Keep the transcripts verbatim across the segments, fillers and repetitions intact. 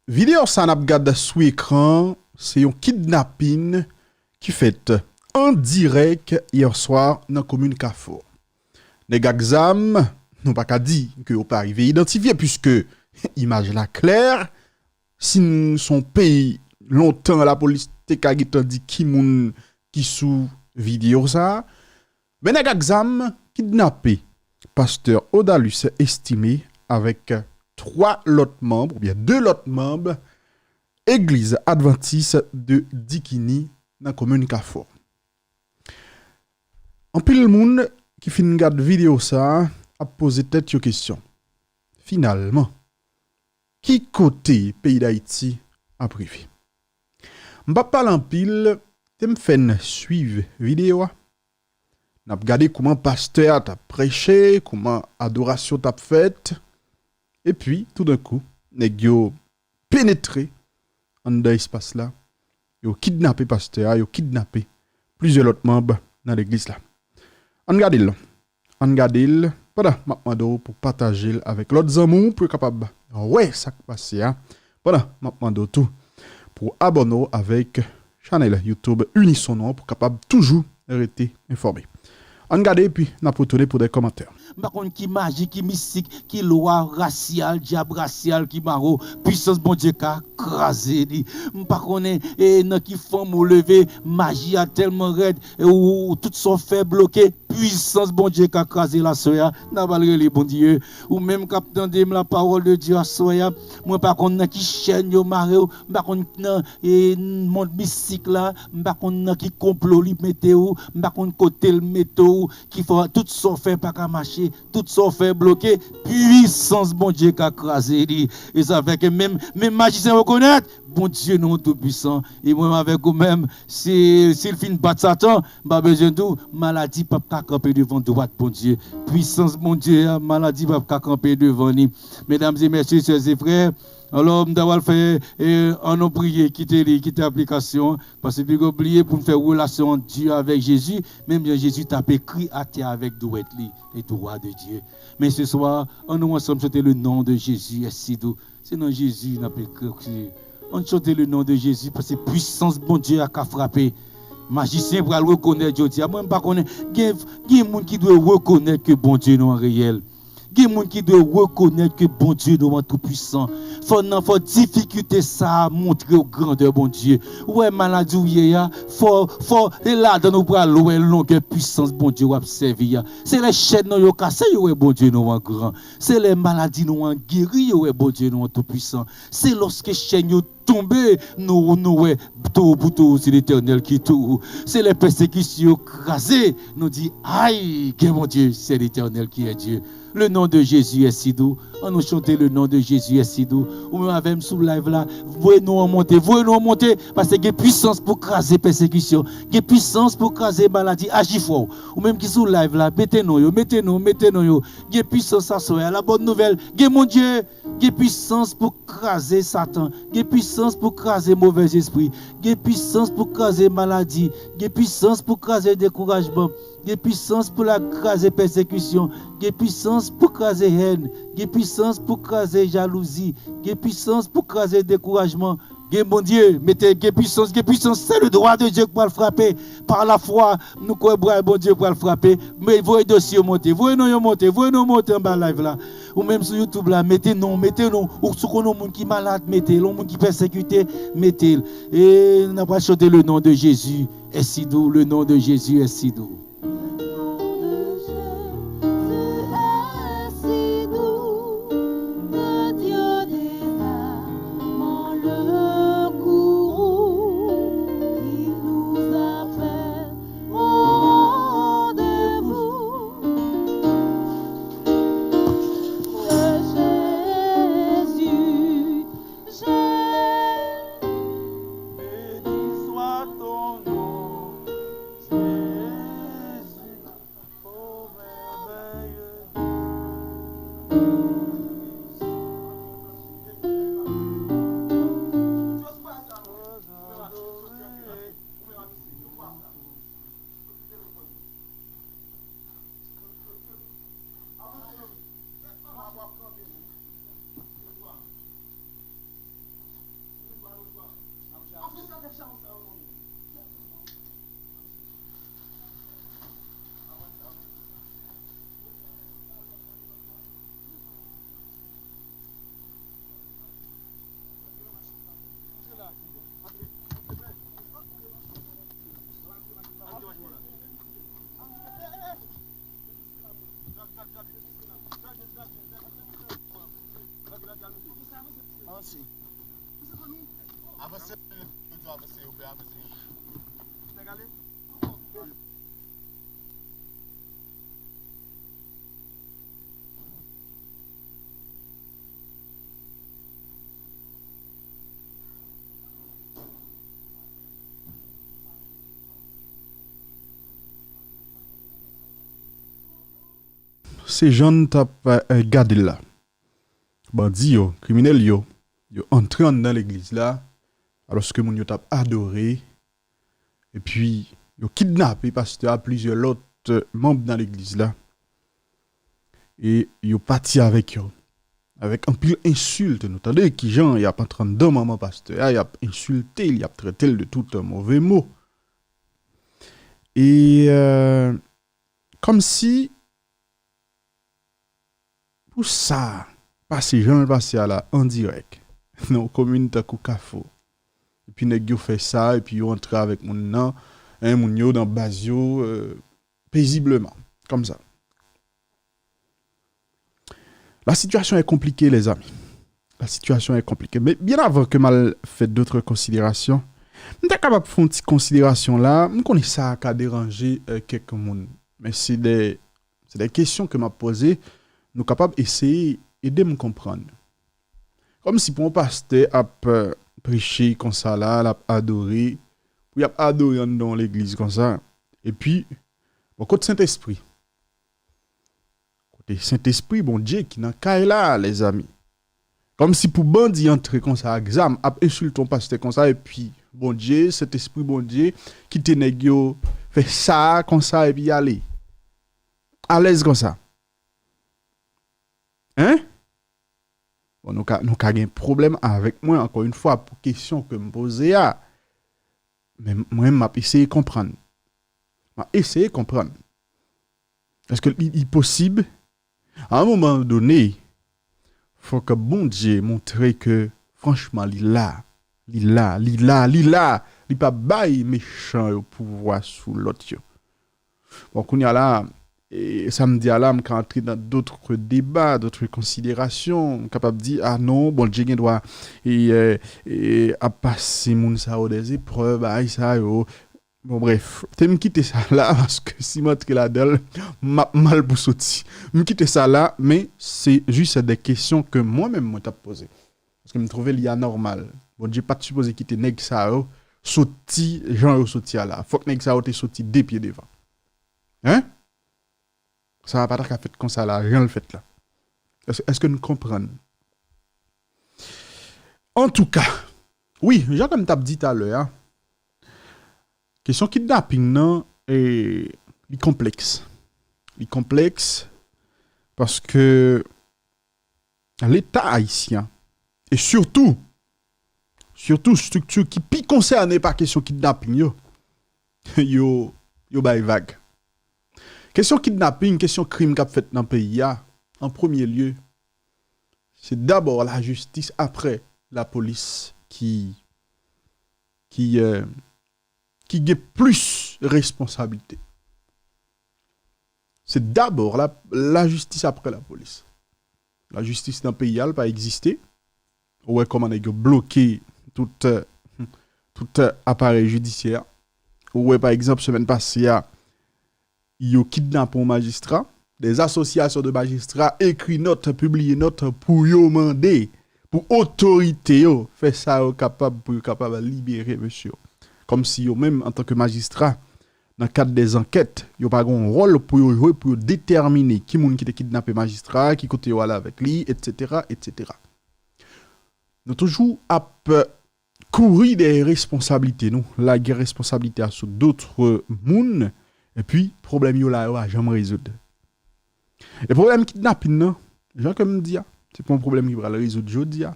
Videyo sa n ap gad sou ekran, se yon kidnapin ki fèt an dirèk yè swa nan komin Kafou. Nèg ak zam, nou pa ka di ke yo pa rive idantifye, piske imaj la klè. Si n se yon peyi lontan, lapolis te ka gentan di ki moun ki sou videyo sa a. Men nèg ak zam kidnape pastè Odalus Estimé avèk twa lòt manm, oubyen de lòt manm, Egliz Advantis de Dikini nan komin Kafou. Anpil moun ki fin gad videyo sa a ap poze tèt yo kesyon. Finalman, ki kote peyi Dayiti ap rive? M p ap pale anpil, te m fè n swiv videyo a. N ap gade kouman pastè a t ap preche, kouman adorasyon t ap fèt. Epi, toudenkou, nèg yo penetre anndan espas la. Yo kidnape pastè a, yo kidnape plizyè lòt manm nan legliz la. Ann gade l. Ann gade l. Pandan m ap mande w pou pataje l avèk lòt zanmi w pou yo kapab wè sa k pase a. Pandan m ap mande w tou pou abòne w avèk chanèl YouTube Unison nou an pou kapab toujou rete enfòme. Ann gade epi n ap retounen pou de kòmantè. M pa konn ki maji, ki mistik, ki lwa rasyal, dyab rasyal ki mare w. Pwisans Bondye ka kraze li. M pa konnen e, nan ki fòm ou leve, maji a tèlman rèd, e ou, ou tout sa w fè bloke. Pwisans Bondye ka kraze l aswè a. N a pral rele Bondye. Ou menm k ap tande m, la parole de Dieu aswè a. Mwen pa konn nan ki chèn yo mare w. M pa konn nan e, mond mistik la. M pa konn nan ki konplo li mete w. M pa konn kote l mete w. Ki fè tout sa w fè pa ka mache. Tout sa w fè bloke. Pwisans Bondye ka kraze li. E sa fè ke menm, menm majisyen rekonèt Bondye nou an toupwisan. E mwen avèk ou menm, si, si l fin bat Satan, m pa bezwen di w, maladi p ap ka kanpe devan dwat Bondye. Pwisans Bondye a, maladi p ap ka kanpe devan li. Medam e mesye, sè e frè, alò, m ta pral fè, e, ann nou priye, kite li, kite aplikasyon an, paske piga w bliye pou n fè relasyon ant Dye avèk Jezi, menm jan Jezi t ap ekri atè avèk dwèt li, les droits de Dieu. Men se swa, ann nou ansanm chante le nom de Jésus est si doux. Se nan Jezi n ap ekri. Ann chante le nom de Jésus, paske pwisans Bondye a ka frape. Majisyen pral rekonèt jodi a. Mwen, m pa konnen. Gen, gen moun ki dwe rekonèt ke Bondye nou an reyèl. Gen moun ki dwe rekonèt ke Bondye nou an toupwisan. Fò nan, fò difikilte sa a montre w grandè Bondye. Ou wè maladi w ye a, fò, fò, e ladan w pral wè longè pwisans Bondye w ap sèvi a. Se lè chèn nou yo kase, yo wè Bondye nou an gran. Se lè maladi nou an geri, yo wè Bondye nou an toupwisan. Se lòske chèn yo tonbe, nou, nou wè towo pou towo, se Letènèl ki towo. Se lè pèsekisyon yo kraze, nou di, ay, gen Bondye, c'est l'Éternel qui est Dieu. Le nom de Jésus est si doux. Ann nou chante le nom de Jésus est si doux. Ou menm avè m sou live la, voye non an monte, voye non an monte, paske gen pwisans pou kraze pèsekisyon, gen pwisans pou kraze maladi, aji fò. Ou menm ki sou live la, mete non yo, mete non, mete non yo. Gen pwisans aswè a, la bòn nouvèl, gen Bondye, gen pwisans pou kraze Satan, gen pwisans pou kraze movèzespri, gen pwisans pou kraze maladi, gen pwisans pou kraze dekourajman, gen pwisans pou l kraze pèsekisyon, gen pwisans pou kraze hèn, gen pwisans pou kraze jalouzi, gen pwisans pou kraze dekourajman. Gen Bondye, mete gen pwisans, gen pwisans, se le droit de Dieu k pral frape. Pa lafwa, nou kwè bra Bondye pral frape. Men voye dosye yo monte, voye non yo monte, voye non monte anba live la. Ou menm sou YouTube la, mete non, mete non. Ou si w konn yon moun ki malad, mete l. Yon moun ki pèsekite, mete l. E n ap pral chante le nom de Jésus est si doux, le nom de Jésus est si doux. Le nom de Jésus est si doux, le Dieu des armées, le courroux qui nous appelle au rendez-vous. Jésus, Jésus, béni soit ton nom, Seigneur. Avanse. Avanse, avanse, yo pè avanse. Se jan n t ap, eh, gade l la. Bandi yo, kriminèl yo, yo antre anndan legliz la, alòske moun yo t ap adore, epi yo kidnape pastè a, plizyè lòt, eh, manm nan legliz la, e yo pati avèk yo, avèk anpil ensilt. Nou tande kijan y ap antre anndan manman pastè a, y ap ensilte l, y ap trete l de tout move mo. E, eh, kòmsi pou sa pase jan l pase a la, an dirèk, nan yon komin tankou Kafou. Epi nèg yo fè sa, epi yo antre avèk moun nan, en, moun yo nan baz yo, eh, pezibleman, kòmsa. La situation est compliquée, les amis. La situation est compliquée. Men byen avan ke m al fè dòt konsiderasyon, m ta kapab fè yon ti konsiderasyon la. M konnen sa ka deranje, eh, kèk moun. Men se de, se de kesyon ke m ap poze. Nou kapab eseye ede m konprann. Kòmsi pou yon pastè ap, eh, preche konsa la, l ap adore, pou y ap adore anndan yon legliz konsa. Epi, bon, kot Sentespri? Kote Sentespri Bondye ki nan kay la, lèzami? Kòmsi pou bandi antre konsa ak zam, ap ensilte yon pastè konsa, epi Bondye, Sentespri Bondye, kite nèg yo fè sa konsa, epi ale. Alèz konsa. Hein? Bon, nou ka, nou ka gen pwoblèm avèk mwen, ankò yon fwa, pou kesyon ke m poze a. Men mwen, m ap eseye konprann. M ap eseye konprann. Èske li, li posib? A yon moman done, fòk Bondye montre ke, franchman, li la. Li la, li la, li la. Li pa bay mechan yo pouvwa sou lòt yo. Bon, kounye a la, e, sa m di a la, m ka antre nan dòt deba, dòt konsiderasyon. M kapab di, a non, Bondye gen dwa, e, e, e, ap pase moun sa yo dè zeprèv, bagay sa yo. Bon, brèf, te m kite sa la, paske si m antre ladan l, m ap mal pou soti. M kite sa la, men se jis de kesyon ke mwen menm mwen t ap poze. Paske m twouve li anòmal. Bondye pa t sipoze kite nèg sa yo soti jan yo soti a la. Fòk nèg sa yo te soti de pye devan. Hein? Sa pa ta ka fèt konsa la, jan l fèt la. Èske, èske n konprann? Antouka, wi, jan ke m t ap di talè a, kesyon kidnaping nan, e, li konplèks. Li konplèks paske Leta ayisyen, e sitou, sitou estrikti ki pi konsène pa kesyon kidnaping yo, yo, yo bay vag. Kesyon kidnaping, kesyon krim k ap fèt nan peyi a, an premye lye, se dabò lajistis, apre lapolis ki, ki, eh, ki gen plis responsablite. Se dabò la, lajistis, apre lapolis. Lajistis nan peyi a, l pa egziste. Ou wè kòman nèg yo bloke tout, eh, tout, eh, aparèy jidisyè a. Ou wè, pa egzanp, semèn pase a, yo kidnape yon majistra. Des associations de magistrats ekri nòt, pibliye nòt pou yo mande pou otorite yo fè sa yo kapab pou yo kapab libere mesye yo. Kòmsi yo menm, antanke majistra, nan kad dè ankèt, yo pa gen yon wòl pou yo jwe, pou yo detèmine ki moun ki te kidnape majistra a, ki kote yo ale avèk li, etsetera, etsetera. Nou toujou ap kouri dèyè responsablite nou, lage responsablite a sou dòt moun, epi pwoblèm yo la yo pa janm rezoud. E pwoblèm kidnapin nan, jan ke m di a, se pa yon pwoblèm ki pral rezoud jodi a.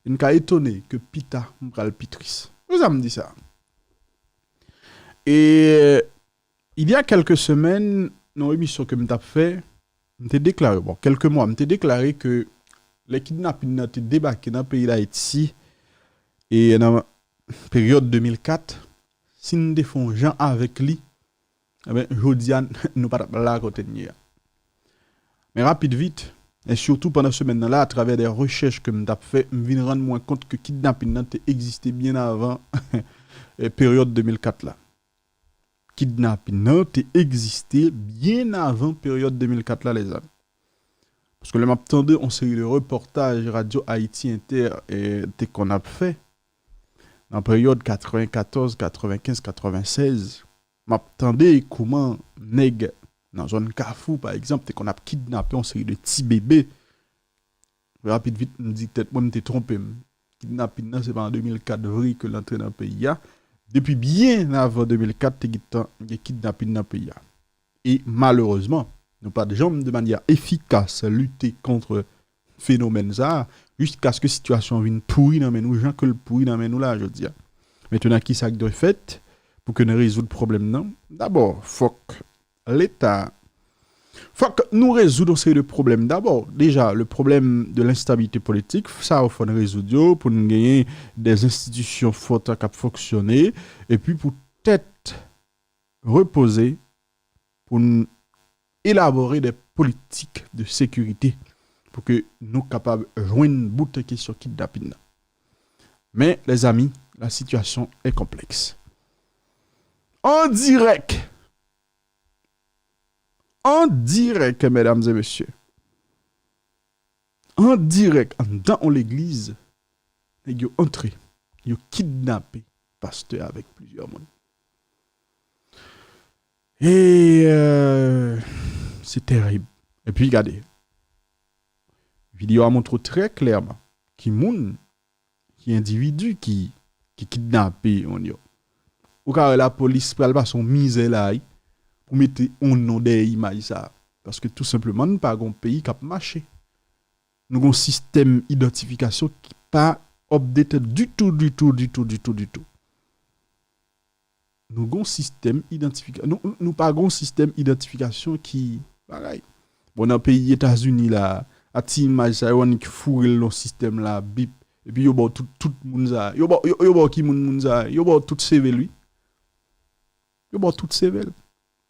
E n ka etone ke pita, m pral pi tris. Poukisa m di sa? E il y a quelques semaines, nan yon emisyon ke m t ap fè, m te deklare, bon, kèlke mwa, m te deklare ke lè kidnapin nan te debake nan peyi Dayiti, e nan peryòd de mil kat, si n te fè yon jan avèk li, ebyen, jodi a, nou pa t ap la kote n ye a. Men rapid vit, e sitou pandan semèn nan la, atravè de rechèch ke m t ap fè, m vin rann mwen kont ke kidnapin nan te egziste byen avan e peryòd de mil kat la. Kidnapin nan te egziste byen avan peryòd de mil kat la, lèzami. Paske lè m ap tande yon seri de repòtaj Radyo Ayiti Entè, e, te konn ap fè, nan peryòd katrevenkatòz, katrevenkenz, katrevennsèz, m ap tande kòman nèg nan zòn Kafou, pa egzanp, te konn ap kidnape yon seri de ti bebe. Rapid vit, m di tèt mwen, m te twonpe m. Kidnapin nan, se pa an de mil kat vre ke l antre nan peyi a. Depi byen avan de mil kat, te gentan gen kidnapin nan peyi a. E malerezman, nou pa t janm de manyè efikas lite kont fenomèn sa a, jiskaske sitiyasyon an vin pouri nan men nou, jan ke l pouri nan men nou la, jodi a. Mentnan, kisa k dwe fèt pou ke n rezoud pwoblèm nan? Dabò, fòk Leta, fòk nou rezoud yon seri de pwoblèm. Dabò, deja, le problème de l'instabilité politique, sa yo fò n rezoud yo pou n genyen des institutions fortes k ap fonksyone, epi pou tèt repoze, pou n elabore des politiques de sécurité, pou ke nou kapab jwenn bout kesyon kidnapin nan. Men, lèzami, la situation est complexe. An dirèk, an dirèk, medam e mesye, an dirèk, anndan yon legliz, nèg yo antre, yo kidnape pastè avèk plizyè moun. E, euh, se terib. Epi, gade, videyo a montre trè klèman ki moun, ki endividi ki, ki kidnape moun yo. Ou ka wè lapolis pral pase yon mizè la, wi, pou mete yon non dèyè imaj sa. Paske tou senpleman, nou pa gon peyi k ap mache. Nou gon sistèm idantifikasyon ki pa updated ditou, ditou, ditou, ditou, ditou. Nou gon sistèm idantifika-, nou, nou pa gon sistèm idantifikasyon ki bagay. Bon, nan peyi Etazini la, a ti imaj sa, yo annik foure l nan sistèm la, bip. Epi yo ba w tout, tout moun sa. Yo ba, yo, yo ba w ki moun, moun sa. Yo ba w tout C V l, wi. Yo ba w tout C V l.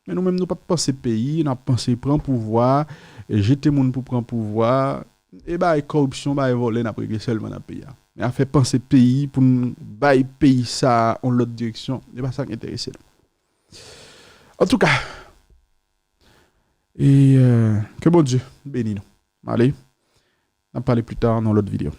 Men nou menm, nou p ap panse peyi, n ap panse pran pouvwa, e jete moun pou pran pouvwa, e bay kòripsyon, bay vòlè, n ap regle sèlman nan peyi a. Men afè panse peyi pou n bay peyi sa a yon lòt direksyon, e pa sa k enterese l. Antouka, e, euh, ke Bondye beni nou. M ale, n ap pale pli ta nan lòt videyo.